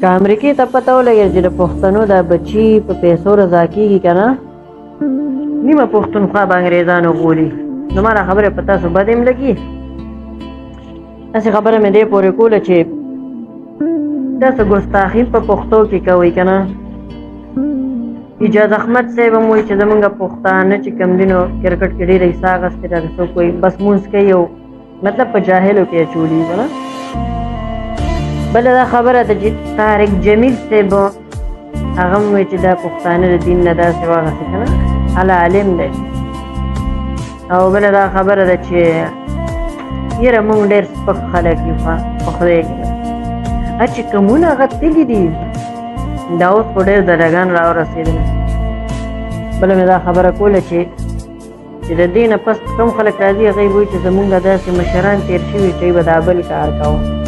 که امریکې ته پته ولګي چې د پښتنو دا بچي په پیسو رضا کېږي که نه، نیمه پښتونخوا به انګریزانو غولي. نو ما دا خبره په تاسو بدې هم لګي. داسې خبره مې دې پورې کوله چې تاسو ګستاخي په پښتو کې کوئ که نه. اجاز احمد صاحب هم وایي چې زمونږ پښتانه چې کوم دي نو کرکټ کې ډېره حصه اخیستې ده، که څوک وایي بس مونځ کوي او مطلب په جاهلو کې اچولي که نه. بله دا خبره ده چې طارق جمیل صاحب هغه هم وایي چې دا پښتانه د دین نه داسې واغسې که نه، هله عالم دی. او بله دا خبره ده چې یاره موږ ډېر سپک خلک یو، په خدای کې چې کومونه هغه تللي دي، دا اوس خو ډېر دلګان راورسېدل. بله مې دا خبره کوله چې د دې نه پس کوم خلک راځي هغوی وایي چې زمونږ داسې مشران تېر شوي چې به دا بل کار کوو.